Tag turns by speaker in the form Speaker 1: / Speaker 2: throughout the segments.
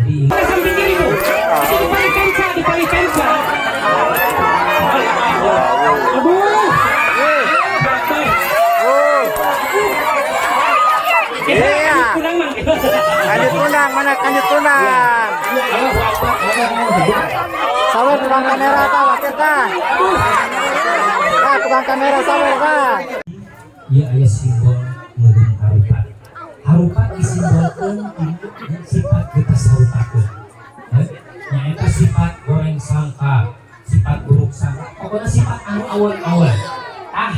Speaker 1: Tadi samping kiri, Bu. Itu di paling kenca, di paling kenca. Aduh.
Speaker 2: Oh, Iya.
Speaker 1: Kunang mang.
Speaker 2: Kanjut kunang, mana kanjut kunang? Sawer tukang kamera ta, wakil ta. Nah, tukang kamera sawer ta.
Speaker 1: Ieu aya simbol meureun harupat. Harupat disimbolkeun tina sifat geus harupakeun. Nyaeta sifat goreng sangka, sifat buruk sangka, pokoknya sifat anu awal-awal. Ah,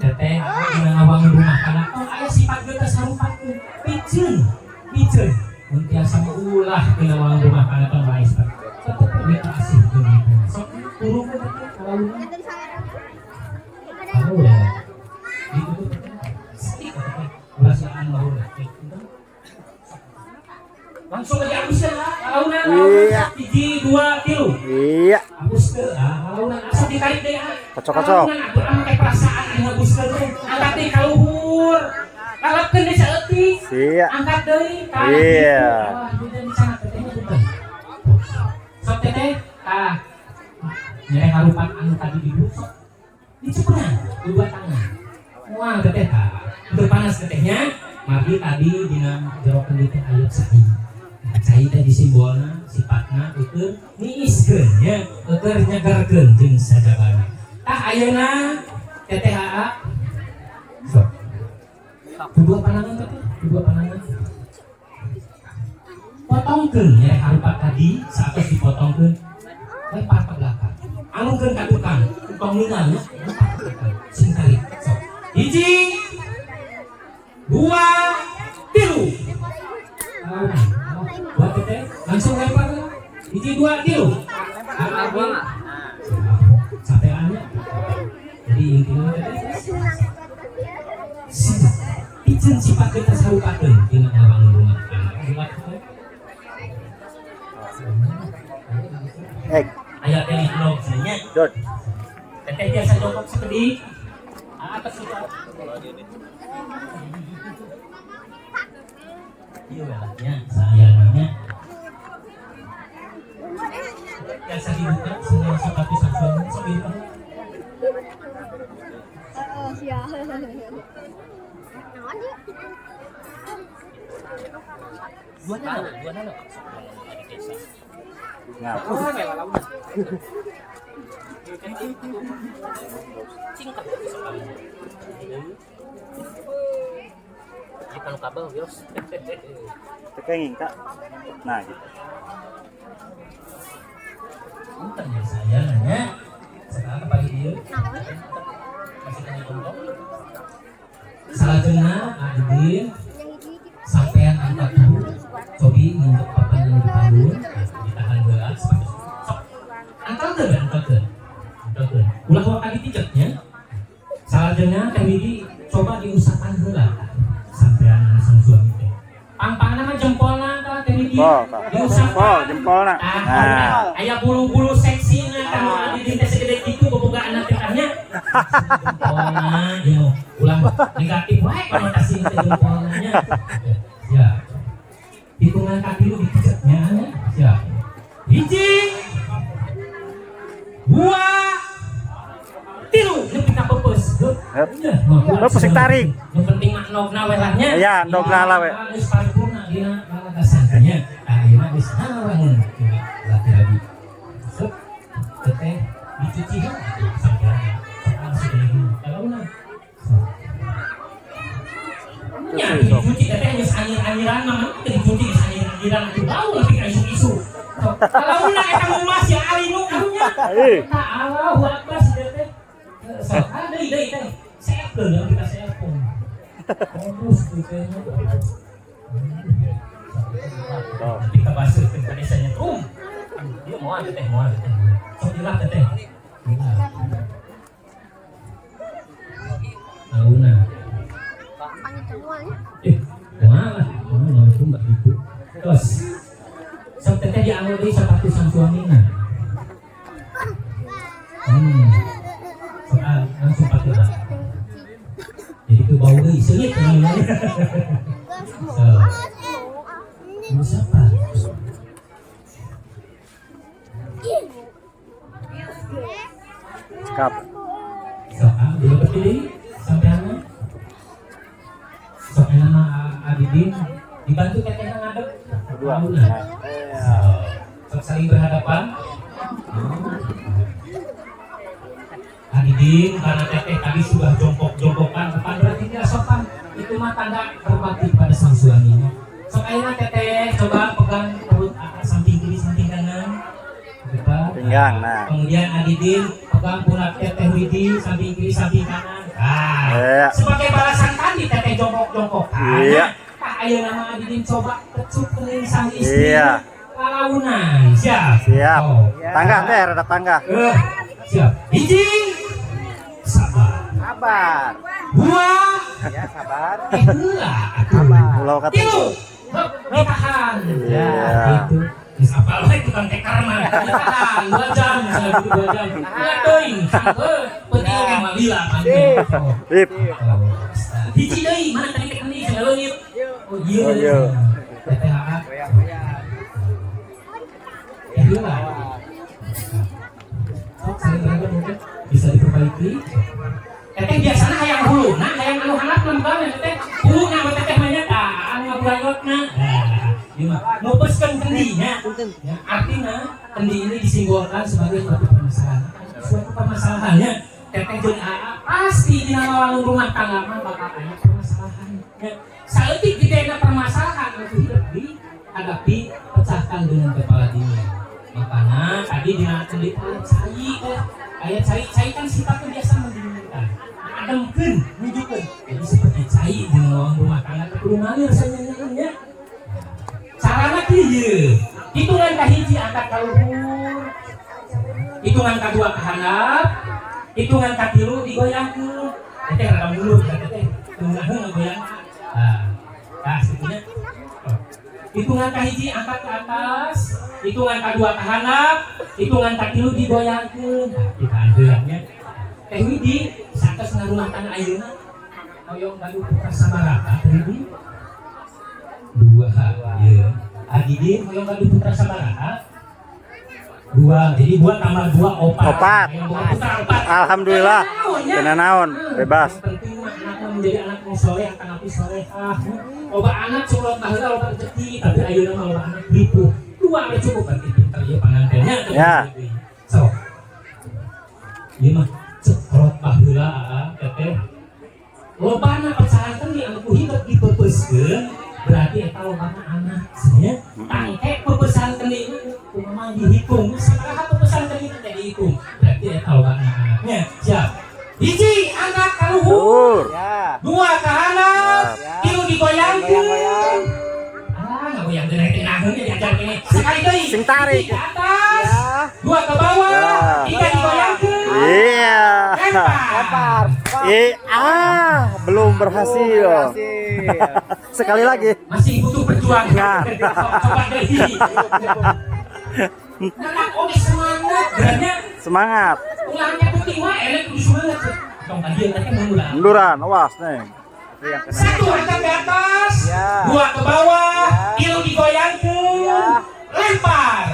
Speaker 1: teteh dina ngabangun rumah tangga, oh aya sifat geus harupakeun. Piceun, piceun. Mun tiasa mah ulah dina ngabangun rumah tangga tong bae sifat. Tetep kita asih gitu. Sok turun ke teteh kalau kamu ya ditutup sedikit teteh ulah siaan lahur. Langsung aja hapuskeun lah kalaunan.
Speaker 2: Iya.
Speaker 1: Hiji, dua, tilu.
Speaker 2: Iya.
Speaker 1: Hapuskeun ah kalaunan, asa ditarik deui ah.
Speaker 2: Kocok-kocok.
Speaker 1: Kalaunan atuh ah make perasaan anu ngabuskeun teh. Angkat deui ka luhur, kalapkeun deui saeutik.
Speaker 2: Iya.
Speaker 1: Angkat deui tah.
Speaker 2: Iya.
Speaker 1: Gitu. Wah, beda di sana tetehnya bukan. Sok teteh tah nyere harupat anu tadi dulu, sok diceperan dua tangan. Wah, teteh tah itu panas tetehnya. Margi tadi dina jero kendi teh aya cai. Cai teh disimbolna sifatna itu niiskeun nya, keur nyegerkeun jeung sajabana. Tah, ayeuna teteh aa sok dua panangan teteh, dua panangan potongkeun ya harupat tadi. Saat dipotongkeun, lempar ke belakang, alungkeun ka tukang, tukang ningal nya, lempar ke belakang. Sing tarik sok, hiji, dua, tilu. Buat teteh langsung lempar, hiji, dua, tilu. Sampai anya. Jadi intinya teteh piceun sifat kita sarupakeun dina ngabangun rumah tangga. Buat teteh.
Speaker 2: Eh,
Speaker 1: Aya teh vlog nya.
Speaker 2: Dot.
Speaker 1: Teteh biasa jongkok sekedik atas itu. Iya lah nya, saya nanya. Biasa dibuka sendal sepatu sang suami sok dibuka.
Speaker 3: Oh, siap. Naon ieu?
Speaker 1: Dua nalo, dua nalo. Sok ngomong di desa.
Speaker 2: Nah,
Speaker 1: Cingkat sekali. Ini kalau kabel virus.
Speaker 2: Tekenging kak. Nah, gitu.
Speaker 1: Punten ya saya nanya. Sekarang pagi dia
Speaker 3: Naon?
Speaker 1: Masih tanya contoh. Salajengna Adin
Speaker 3: Yang hiji kita.
Speaker 1: Sampean angkat dulu. Cobi nginjek papan yang di panggung, nah, ditahan heula sepatu. Sok. Angkalkeun, angkalkeun. Angkalkeun. Ulah waka ditijeknya. Salajengna Teh Widi coba diusapan heula. Sampean anu sang suami teh. Pangpangna mah jempolna tah Teh Widi.
Speaker 2: Jempol, tah.
Speaker 1: Diusapan.
Speaker 2: Jempol, jempolna.
Speaker 1: Tah,
Speaker 2: Nah.
Speaker 1: aya bulu-bulu seksina tah nu adi teh segede kitu boboga anak teh tah nya. Jempolna ieu ulah negatif wae konotasi teh jempolna nya. Ya. Hitungan kaki lu ditijeknya nya. Siap. Hiji, dua, tilu, nepi ka peupeus.
Speaker 2: Hup.
Speaker 1: Ya, mah
Speaker 2: Lu pusing tarik.
Speaker 1: Nu penting mah endogna we lah nya.
Speaker 2: Iya, endogna lah we.
Speaker 1: Geus paripurna dina lalagasan nya. Tah, ayeuna geus ngawangun laki-laki. Sok teteh dicuci heula atuh sampean. Sok langsung deui. Kalau nah. Sok. Nya
Speaker 2: Cuci, sok.
Speaker 1: Dicuci teteh geus anyir-anyiran mah teu dicuci geus anyir-anyiran atuh bau nepi ka isuk-isuk. Sok. Kalau na eta ngumas ya alinu karunya.
Speaker 2: Eh.
Speaker 1: Eta Allahu Akbar si teteh. Sok ah deui deui teh. Seepkeun ya kita seepkeun. Terus tuh kayaknya.
Speaker 2: Tuh.
Speaker 1: Kita baseuhkeun ka desanya rum. Dia moal teteh, moal teteh. Sok jelas teteh. Launa.
Speaker 3: Panggil semuanya.
Speaker 1: Eh, moal lah. Moal moal itu mbak ibu. Terus sok teteh diambil deui sepatu sang suamina. Soal langsung pakai lah. Jadi ke bau deui seungit ini. So. Mau siapa?
Speaker 2: Lengkap.
Speaker 1: Sok ah, dua berdiri sampai mana? Sok nama Adidin dibantu teteh ngadep.
Speaker 2: Berdua.
Speaker 1: Nah. Sok, sok saling berhadapan. Adidin karena teteh tadi sudah jongkok-jongkokan depan, berarti tidak sopan. Itu mah tanda berbakti pada sang suaminya. Sok ayeuna teteh coba pegang perut AA samping kiri, samping kanan. Coba.
Speaker 2: Pinggang, nah.
Speaker 1: Kemudian Adidin pegang pundak teteh Widi samping kiri, samping kanan. Nah,
Speaker 2: Iya.
Speaker 1: sebagai balasan tadi teteh jongkok-jongkokan.
Speaker 2: Iya.
Speaker 1: Nah, ayeuna mah Adidin coba kecup kening sang istri.
Speaker 2: Iya.
Speaker 1: Lalaunan. Siap.
Speaker 2: Siap.
Speaker 1: Oh.
Speaker 2: Tangga teh, rada tangga.
Speaker 1: Siap. Hiji. Sabar.
Speaker 2: Sabar.
Speaker 1: Dua.
Speaker 2: Ya, sabar.
Speaker 1: Eh, heula atuh.
Speaker 2: Pulau kata.
Speaker 1: Tilu. Hup, ditahan.
Speaker 2: Iya.
Speaker 1: Ya, gitu. Geus apal we tukang tekar mah. Ditahan 2 jam, misalnya gitu 2 jam. Ulah teuing, heuh, penting oge mah lila kan. Oh.
Speaker 2: Sip.
Speaker 1: Oh. Hiji deui, mana tadi teh kendi cenah leungit. Oh iya.
Speaker 2: Oh, iya.
Speaker 1: Teteh AA. Ya, heula. Sok saling beragam mungkin bisa diperbaiki. Teteh biasana hayang huluna, hayang anu handap mah bukan teteh. Huluna mah teteh mah nya tah, anu ngaburayotna. Nah, ieu mah mupeskeun kendinya. Ya, artinya kendi ini disimbolkan sebagai suatu permasalahan. Suatu permasalahannya teteh jeung AA pasti dina ngawangun rumah tangga mah bakal aya permasalahan. Ya, saeutik gede permasalahan itu hidup dihadapi, pecahkan dengan kepala dingin. Makanya tadi dina kendi aya cai eh. Aya cai, cai kan sifatnya biasa mendinginkan. Ademkeun, nyejukkeun. Jadi seperti cai dina ngawangun rumah tangga teh kudu ngalir sanyanyaannya. Carana kieu. Hitungan kahiji angkat ka luhur. Hitungan kadua ka handap. Hitungan katilu digoyangkeun. Teteh rada mundur ka teteh. Teu ngeunaheun ngagoyang. Nah, nah sebetulnya hitungan kahiji angkat ke atas, hitungan kedua ke handap, hitungan katilu digoyangkeun. Nah, ditahan heula nya. Teh Widi satos ngarumah tangga ayeuna hoyong gaduh putra sabaraha Teh Widi? Dua, iya. Adidin hoyong gaduh putra sabaraha? Dua, jadi dua tambah dua opat.
Speaker 2: Opat.
Speaker 1: Hoyong boga putra opat.
Speaker 2: Alhamdulillah.
Speaker 1: Naon nya?
Speaker 2: Kena naon, bebas.
Speaker 1: Yang penting mah anaknya menjadi anak yang soleh, atanapi solehah. Loba anak curut baheula loba rezeki, tapi ayeuna mah loba anak ripuh. Dua we cukup, berarti pinter ieu pangantennya.
Speaker 2: Ya.
Speaker 1: So. Ieu mah cekrot baheula aa teteh. Lobana pecahan kendi anu ku hidup dipepeuskeun, berarti eta lobana anak nya. Tangke pepesan kendi mah kumaha dihitung, sabaraha pepesan kendi teh dihitung. Berarti eta lobana anaknya. Siap. Hiji angkat ka luhur.
Speaker 2: Luhur.
Speaker 4: Ya.
Speaker 1: Dua ke handap,
Speaker 4: Ya.
Speaker 1: tilu digoyangkeun.
Speaker 4: Goyang-goyang.
Speaker 1: Ah, ngagoyangkeun teh naheun ge diajar kene. Sekali deui.
Speaker 2: Sing tarik.
Speaker 1: Hiji ke atas,
Speaker 4: Ya.
Speaker 1: dua ke bawah,
Speaker 2: Ya.
Speaker 1: tiga digoyangkeun.
Speaker 2: Iya.
Speaker 1: Lempar.
Speaker 4: Lempar.
Speaker 2: Ah, belum berhasil.
Speaker 4: Berhasil.
Speaker 2: Sekali lagi.
Speaker 1: Masih butuh perjuangan.
Speaker 2: Nah.
Speaker 1: Sok, coba deui. Nah, oke semangat, berarti
Speaker 2: Semangat.
Speaker 1: Ulangnya putih mah elek kudu semangat. Tong tadi yang tadi munduran.
Speaker 2: Munduran, awas neng.
Speaker 4: Itu yang kena.
Speaker 1: Satu angkat ke atas,
Speaker 4: Ya.
Speaker 1: dua ke bawah,
Speaker 4: Ya.
Speaker 1: tilu digoyangkeun,
Speaker 4: Ya.
Speaker 1: lempar.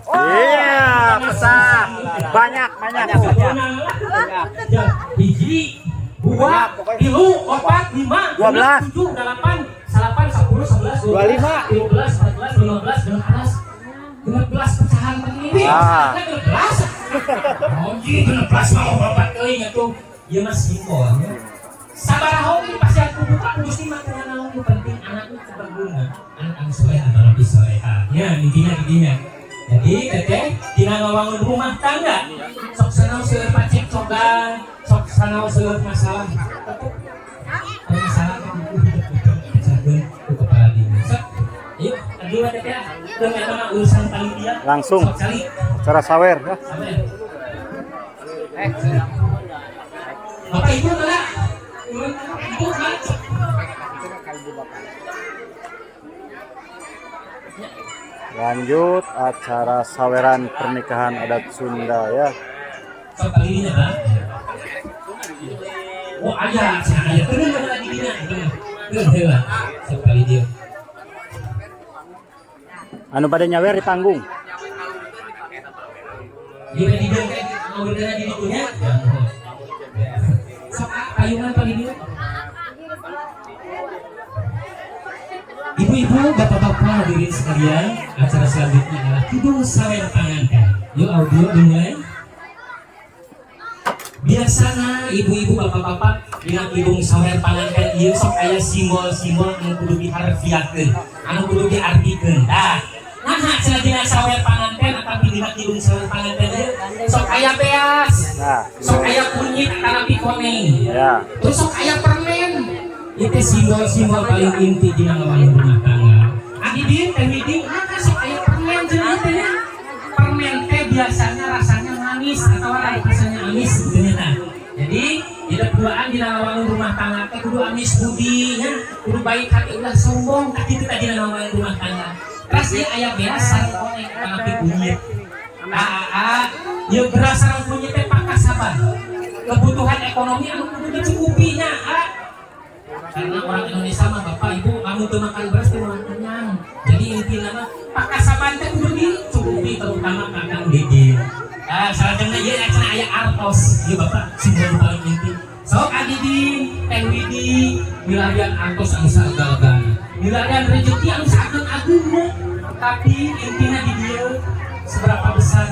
Speaker 2: Iya, pecah. Banyak, banyak.
Speaker 4: Banyak.
Speaker 1: Ya, hiji, dua,
Speaker 4: Banyak, pokoknya.
Speaker 1: tilu, opat, lima,
Speaker 2: 12.
Speaker 1: enam, tujuh, delapan, salapan, 10, 11, 12,
Speaker 4: 25.
Speaker 1: 13, 14, 15, 16, 16 pecahan kendi.
Speaker 2: Ah.
Speaker 1: 16. Oh, iya, 16 mah opat teuing atuh. Ieu mah simpel ya. Sabaraha oge pasti aku buka Gusti mah teu naon, nu penting anak itu berguna. Anak anu soleh atau lebih soleha. Ya, intinya intinya. Jadi teteh dina ngawangun rumah tangga sok sanaos seueur pacekcokan, sok sanaos seueur masalah. Tetep permasalahan itu hidup itu pecahkeun ku kepala dingin. Sok, yuk, tadi mah teteh ah. Keun eta mah urusan panitia.
Speaker 2: Langsung.
Speaker 1: Sok calik.
Speaker 2: Acara sawer ya.
Speaker 1: Sampai. Bapak Ibu mana? Ibu mana?
Speaker 2: Lanjut acara saweran pernikahan adat Sunda ya.
Speaker 1: Sok kali ini ya, Oh, ada, saya ada. Turun mana lagi dina? Turun, heula. Sok kali dia.
Speaker 2: Anu pada nyawer di panggung.
Speaker 1: Dia di dia kayak Ngawerdana di ditu nya. Ya, mohon. Sok ah, payungan paling dieu. Ibu-ibu, bapak-bapak, hadirin sekalian, acara selanjutnya adalah Kidung Sawer Panganten. Yuk, audio dimulai. Biasana ibu-ibu, bapak-bapak, dina Kidung Sawer Panganten ieu sok aya simbol-simbol anu kudu diharfiakeun, anu kudu diartikeun. Tah, naha cenah dina sawer panganten atawa dina Kidung Sawer Panganten ieu sok aya beas,
Speaker 2: Nah,
Speaker 1: sok aya kunyit atanapi koneng.
Speaker 2: Ya.
Speaker 1: Terus sok aya permen. Itu simbol-simbol paling inti dina ngawangun rumah tangga. Adi din, teh Widing, ah kan sok aya permen jeung ieu teh nya. Permen teh biasanya rasanya manis atau rasanya amis gitu nya tah. Jadi hidup duaan dina ngawangun rumah tangga teh kudu amis budi nya, kudu baik hati, ulah sombong, tah kitu teh dina ngawangun rumah tangga. Terus ieu aya beas sareng koneng atanapi kunyit. Ah, ah, ieu beras sareng kunyit teh pakasaban. Kebutuhan ekonomi anu kudu dicukupi nya, ah. Karena orang Indonesia mah, bapak ibu, kamu tuh makan beras tuh makan kenyang. Jadi intinya mah pakasaban teh kudu dicukupi, terutama kakang Dede. Ah, salajengna ieu cenah aya artos. Ieu bapak simbol paling inti. Sok Adidin, Teh Widi, milarian artos anu saagala-galana. Milarian rezeki anu saageng-agengna. Tapi intinya di dieu, seberapa besar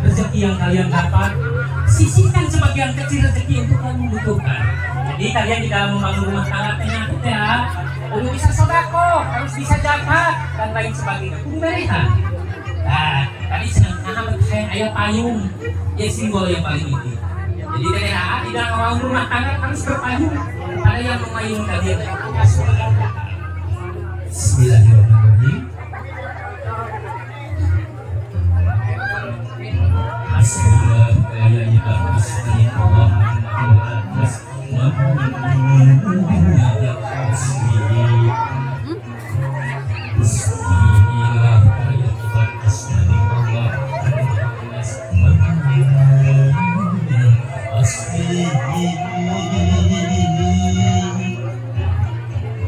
Speaker 1: rezeki yang kalian dapat, sisihkan sebagian kecil rezeki untuk yang membutuhkan. Jadi kalian di dalam membangun rumah tangga teh ya, kudu bisa sodakoh, harus bisa zakat dan lain sebagainya. Kudu berehan. Nah, tadi senang nah, kayak aya payung, ya simbol yang paling inti. Jadi teh di dalam membangun rumah tangga harus berpayung. Ada yang memayung kalian. Bismillahirrahmanirrahim.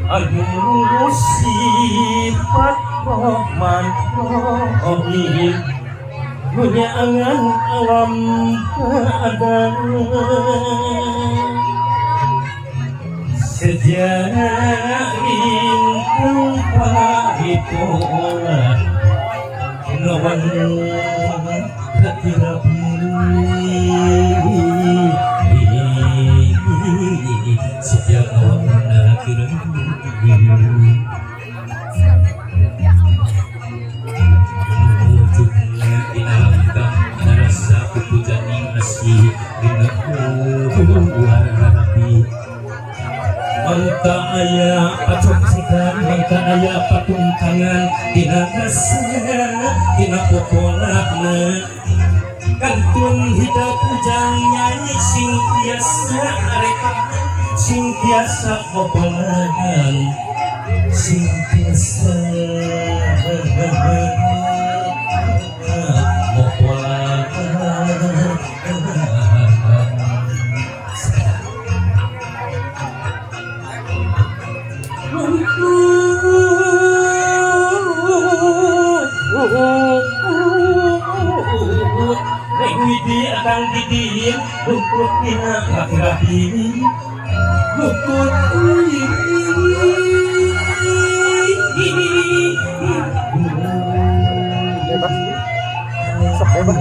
Speaker 5: Aduh, sifat Rahman Rahim menyangan alam keadaan sejak lingkung paripurna nawan sejak awan rasa pujaning asih dina harapi mangka aya pacongcekan, mangka aya patungkangan dina rasa dina pokolakna kantun hidap ujang nyanyi sing tiasa areka, sing tiasa pokolan, sing tiasa mokolan. Sekedar Runtut Neng Widi akang didin runtut dina rapi-rapi runtut.
Speaker 2: Bebas. Sok bebas.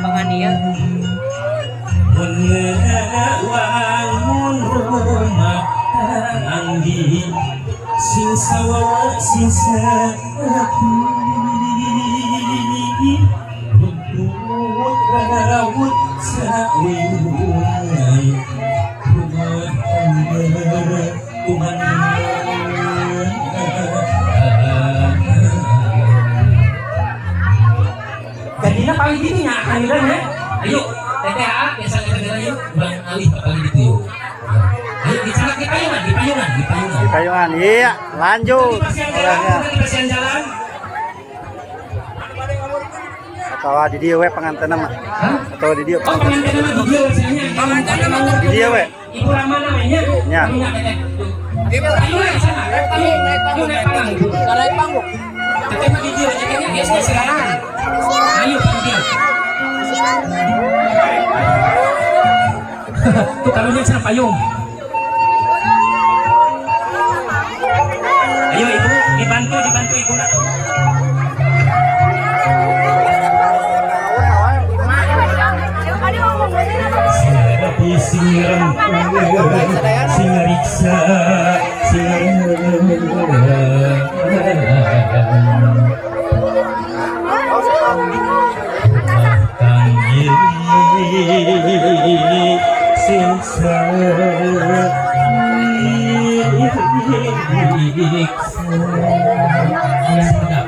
Speaker 4: Pangania.
Speaker 5: Wangun rumah tanggi sing sawawa sing sapi runtut rawut sawiwungan rumah tangga kuman.
Speaker 1: Jadinya paling gini ya, akhiran ya. Ayo, TTA biasa gara-gara yuk, ulang alih paling gitu yuk. Ayo bicara di payungan, di payungan, di payungan.
Speaker 2: Di payungan. Iya, lanjut.
Speaker 1: Di pasian jalan,
Speaker 2: Orangnya.
Speaker 1: di pasian jalan.
Speaker 2: Atau di dieu we pengantin mah.
Speaker 1: Hah?
Speaker 2: Atau di dieu
Speaker 1: Oh,
Speaker 2: pengantin.
Speaker 1: pengantin mah di dieu biasanya.
Speaker 4: Pengantin mah
Speaker 2: Di dieu we.
Speaker 1: Ibu Rama namanya.
Speaker 2: Ya.
Speaker 1: Ayo, teteh. Ayo, naik sana. Naik panggung, naik panggung, naik panggung.
Speaker 4: Naik panggung.
Speaker 1: Teteh mah di dieu, tetehnya dia sudah silakan. Ayo, panggil. Tuh karunya cenah payung. Ayo ibu, dibantu, dibantu ibu nak. Sing sing riksa sing sing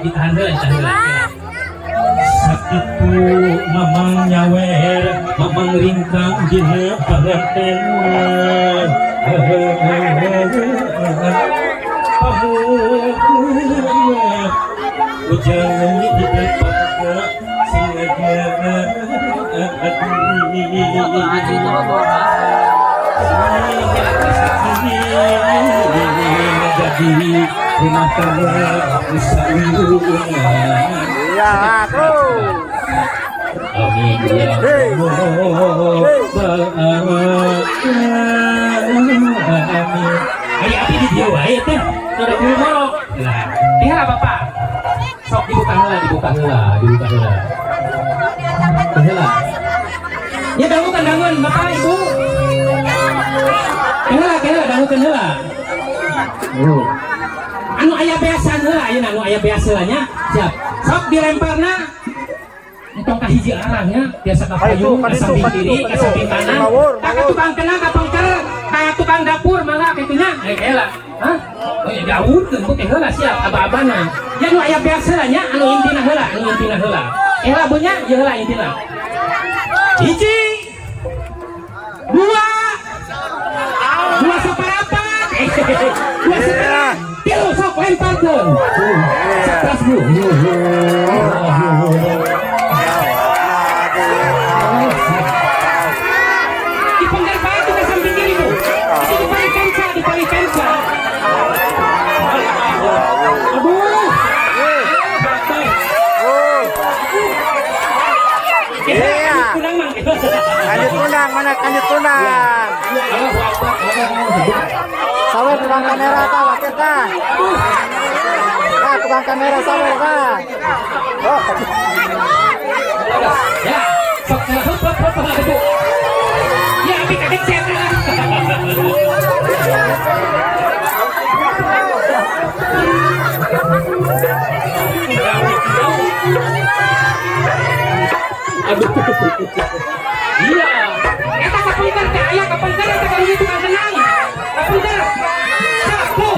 Speaker 1: ditahan heula, ditahan heula. Sakitu mamang nyawer, mamang ringkang dina panganten. Ujang di depan sing jadi rumah tangga usaha.
Speaker 2: Iya, tuh.
Speaker 1: Amin ya Allah. Amin. Ayo api di dieu wae teh. Teu kudu morok. Lah, tinggal Bapak. Sok dibuka heula, dibuka heula, dibuka heula. Heula. Ya dangukeun dangun Bapak Ibu. Heula, heula dangukeun heula. Anu aya beasan heula ayeuna anu aya beas heula nya. Siap. Sok dilemparna entong ka hiji arahnya, biasa ka payung, ka samping kiri, ka samping kanan, ka tukang kenang, ka tongker, ka tukang dapur mangga kitu nya. Eh heula. Hah? Oh ya diawurkeun bu teh heula siap aba-abana. Ya nu aya beas heula nya, anu intina heula, anu intina heula. Heula bu nya, ieu heula intina. Hiji, dua, dua saparapat, dua saparapat, tilu sok lemparkeun. Sakras bu. Di pengger bae tuh ke samping kiri bu. Itu di paling kenca, di paling kenca. Aduh.
Speaker 2: Iya.
Speaker 1: Kunang mang.
Speaker 2: Kanjut kunang, mana kanjut kunang? Sawer tukang kamera ta, wakil ta. Ah, tukang kamera sawer ta. Oh.
Speaker 1: Ya, sok hop hop hop hop. Ya, abi kaget cek. Aduh. Iya. Eta kapungker teh aya kapungker eta kalau tukang kenang. Kapungker. Sapu.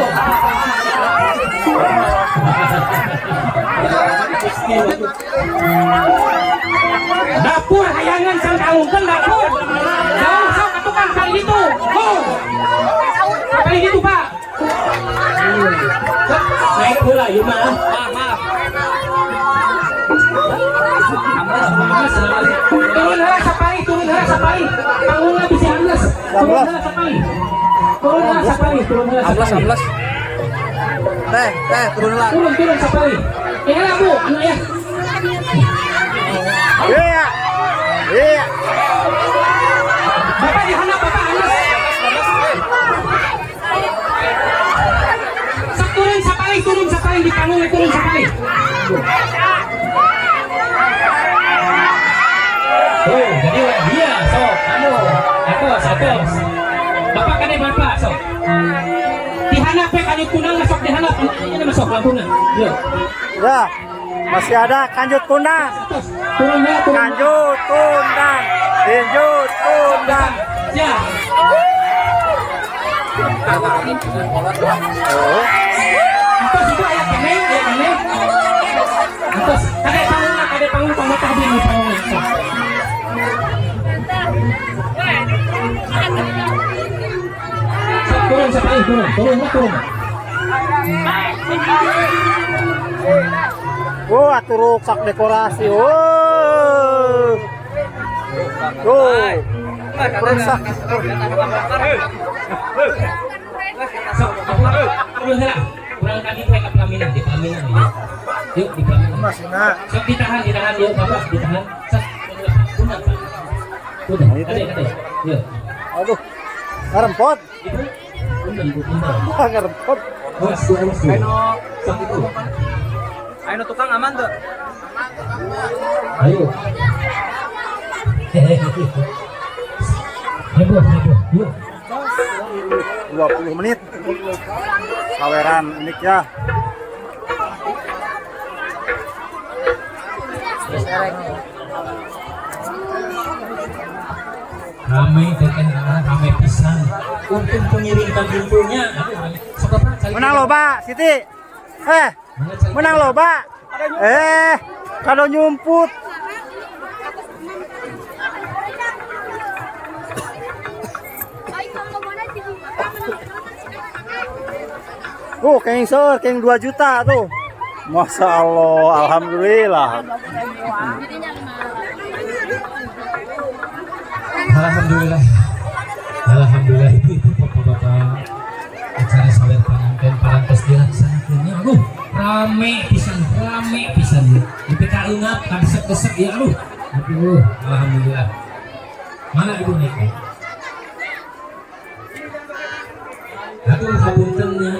Speaker 1: Dapur hayangan sang kalungkeun dapur. Jauh sok ka tukang kali itu. Ho. Kali itu, Pak. Naik heula ieu mah. Maaf. Turun heula sapali, turun heula sapali. Panggungna bisa ambles. Turun heula sapali. Turun heula sapali, turun heula sapali.
Speaker 4: Ambles. Teh, teh, turun heula.
Speaker 1: Turun, turun sapali. Heula Bu, anu aya.
Speaker 2: Iya. Iya.
Speaker 1: Bapak di handap, Bapak ambles. Sok turun sapali, turun sapali di panggung turun sapali. Tuh, jadi dia sok, anu, atos, atos. Bapak kade bapak sok. Dihanap we kanjut kunang sok dihanap, anu masuk lampungna. Yuk.
Speaker 2: Ya. Masih ada kanjut kunang.
Speaker 1: Atos, turun ya, turun.
Speaker 2: Kanjut kunang. Kanjut kunang.
Speaker 1: Ya. Atos itu aya keneh, aya keneh. Atos, kade pangungna, kade panggung panggung tadi di panggung. Sok. Sok turun sapali, turun, turun, turun.
Speaker 2: Wah, atuh ruksak dekorasi. Wah. Tuh. Rusak.
Speaker 1: Sok, turun heula. Urang ka ditu ka pelaminan, di pelaminan ieu. Yuk di pelaminan.
Speaker 2: Masih nak.
Speaker 1: Sok ditahan, ditahan yuk Bapak, ditahan. Sok. Punten, Pak. Punten, kade, kade. Yuk.
Speaker 2: Aduh. Ngarempot.
Speaker 1: Ibu, punten, Ibu, punten.
Speaker 2: Ngarempot.
Speaker 1: Awas, Bu, awas, Bu. Sok, Ibu.
Speaker 4: Ayo tukang aman tuh.
Speaker 1: Ayo. Heboh, heboh. Yuk.
Speaker 2: 20 menit. Saweran unik ya.
Speaker 5: Rame teteh, ah, rame pisan. Untung pengiring pintunya. Aduh, rame. Sok, Bapak, cari.
Speaker 2: Menang loba, Siti. Eh,
Speaker 1: Mana cari?
Speaker 2: Menang loba. Eh, kalau nyumput.
Speaker 3: Ay, kalau mana sih?
Speaker 2: Oh, keng seur, keng 2 juta tuh. Masya Allah, alhamdulillah.
Speaker 1: Alhamdulillah. Alhamdulillah, ibu-ibu, bapak-bapak. Acara sawer panganten parantos dilaksanakeun. Aduh, rame pisan, rame pisan. Nepi ka eungap, kadesek-desek ya, aduh. Aduh, alhamdulillah. Mana ibu naik? Aduh, hapunten nya.